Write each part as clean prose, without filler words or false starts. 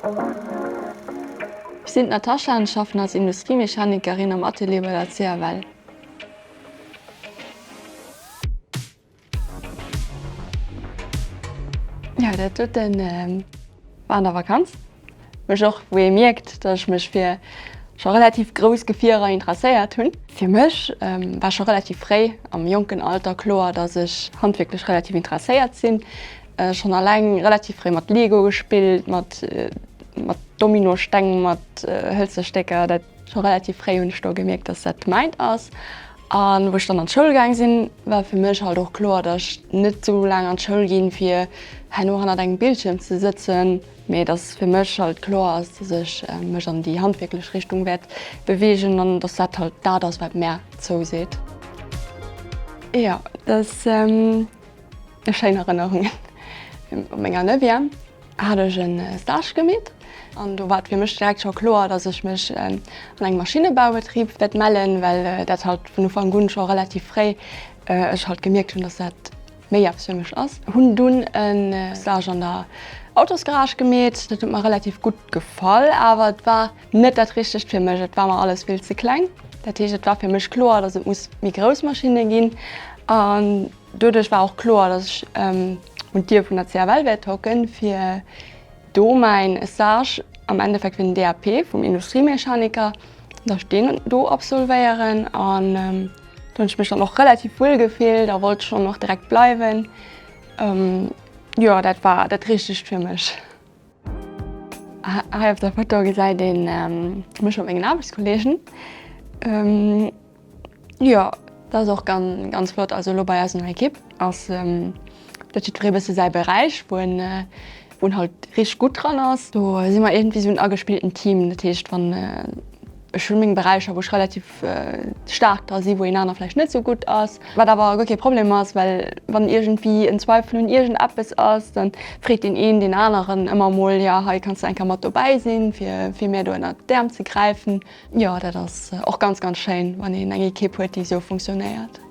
Ech sinn d'Natasha an schaffen als Industriemechanikerin am Atelier bei der CFL. Jo, dat doten war an der Vakanz. Mech och, wou ee mierkt, datt ech mech fir scho relativ grouss Gefierer interesséiert hunn. Fir mech war scho relativ fréi am jonken Alter kloer, datt ech handwierklech relativ interesséiert sinn. Schonn alleng relativ fréi mat Lego gespillt, mat mat Dominosteng, mat hëlze Stécker. Dat scho relativ fréi hunn ech do gemierkt, datt dat mäint ass. An wou ech dann an d'Schoul gaang sinn, war fir mech halt och kloer, datt ech net sou laang an d'Schoul ginn, fir herno hannert engem Bildschierm ze sëtzen, mee datt fir mech halt kloer ass, datt ech mech an déi handwierklech Richtung wäert beweegen an datt dat halt dat ass, wat mär zouseet. Jo, dat ass schéin Erënnerungen. Op menger Neuvième hat ech e Stage gemeet an do war et fir mech direkt scho kloer, dass ech mech an engem Maschinebaubetrib wäert mellen, well dat halt vun Ufank un scho relativ fréi ech halt gemierkt hunn, dass dat méi eppes fir mech ass. Hunn dunn e Stage an der Autosgarage gemeet, dat huet mer relativ gutt gefall, awer et war net dat Richtegt fir mech, et war mer alles vill ze kleng. Dat heescht, et war fir mech kloer, dass et muss méi grouss Maschinne ginn an Doduerch war och kloer, dass ech un d'Dier vun der CFL wäert hocken, fir do mäin Stage am Endeffekt fir den DAP vum Industriemechaniker, dass ech deen do absolvéieren. An do hunn ech mech dann och relativ wuel gefillt a wollt schonn och direkt bleiwen. Jo, dat war dat Richtegt fir mech. Hei op der Foto gesäit een mech mat mengen Aarbechtskollegen. Jo, dat ass och ganz flott. Also elo bei eis an der Ekipp ass dat jiddweree bësse säi Beräich, wou en wou en halt richteg gutt dran ass. Do si mer iergendwéi esou en agespillten Team. Dat heescht, wann ech hu meng Beräicher, wou ech relativ staark dra si, wou een aner vläicht net esou gutt ass, wat awer guer kee Problem ass, well wann iergendwéi en Zweifel un iergendeppes ass, da freet deen een deen aneren ëmmer mol, jo hei kanns du eng Kéier mat dobäi sinn, fir fir mir do ënnert d'Äerm ze gräifen. Jo, dat ass och ganz, ganz schéin, wann een eng Ekipp huet, déi esou funktionéiert.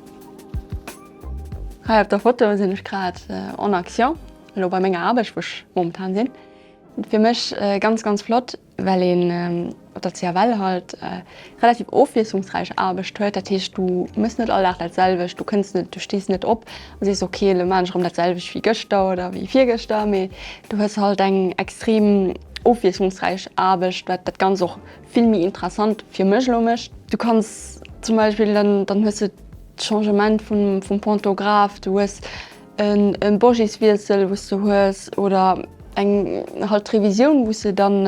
Hei op der Foto sinn ech grad en action, elo bei menger Aarbecht, wou ech momentan sinn. Fir mech ganz, ganz flott, well een op der CFL halt relativ ofwiesslungsräich Aarbecht huet. Dat heescht, du méchs net all Dag dat selwecht, du kënns net, du stees net op a sees, ok, elo maan ech erëm dat selwecht wéi gëschter oder wéi virgëschter, mee du hues halt eng extrem ofwiesslungsräich Aarbecht, wat dat Ganzt och vill méi interessant fir mech elo mécht. Du kanns zum Beispill, dann dann hues de d'Changement vum vum Pantograph, du hues en e Bogiswiessel wou s de hues oder eng halt d'Revisioun wou s de dann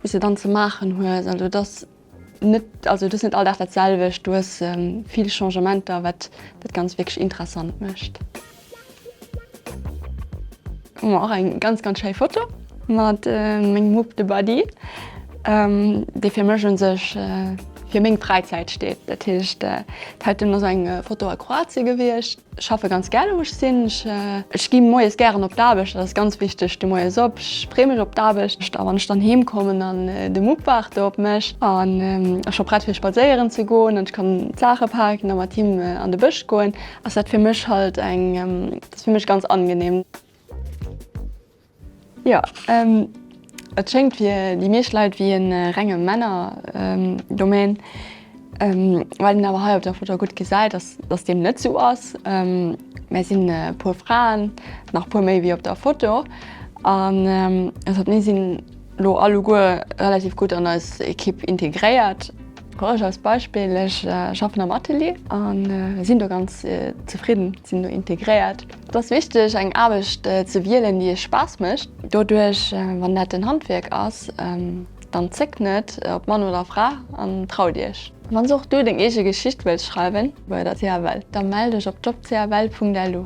wou s de dann ze maachen hues. Also et ass net also et ass net all Dag dat selwecht, du hues vill Changementer wat dat Ganzt wierklech interessant mécht. Hu mer och eng ganz ganz schéi Foto mat mengem Mupp de Buddy, dee fir mech un sech fir meng Fräizäit steet. Dat heescht dat heiten ass eng Foto a Kroatien gewiescht. Ech schaffe ganz gär do wou ech sinn. Ech gi moies gären op d'Aarbecht, dat ass ganz wichteg, ech sti moies op, ech free mech op d'Aarbecht a wann ech dann heem kommen an de Mupp waart do op mech an ass scho prett fir spadséieren ze goen an ech kann d'Saache paken a mat him an de Bësch goen, ass dat fir mech halt eng, dat ass fir mech ganz angenehm. Jo, et schéngt fir déi meescht Leit wéi e renge Männerdomaine. Wat een awer hei op der Foto gutt gesäit, ass, dass deem net sou ass. Mär sinn e puer Fraen, nach puer méi wéi op der Foto. An also mir sinn elo alleguer relativ gutt an eis Ekipp integréiert. Ech als Beispill, ech schaffen am Atelier a sinn do ganz zefridden, sinn do integréiert. Et ass wichteg eng Aarbecht ze wielen, déi iech Spaass mécht. Doduerch, wann dat den Handwierk ass, dann zéckt net, ob Mann oder Fra, an traut iech. Wann s och du deng eege Geschicht wëlls schreiwen bei der CFL, da mell dech op jobcfl.lu.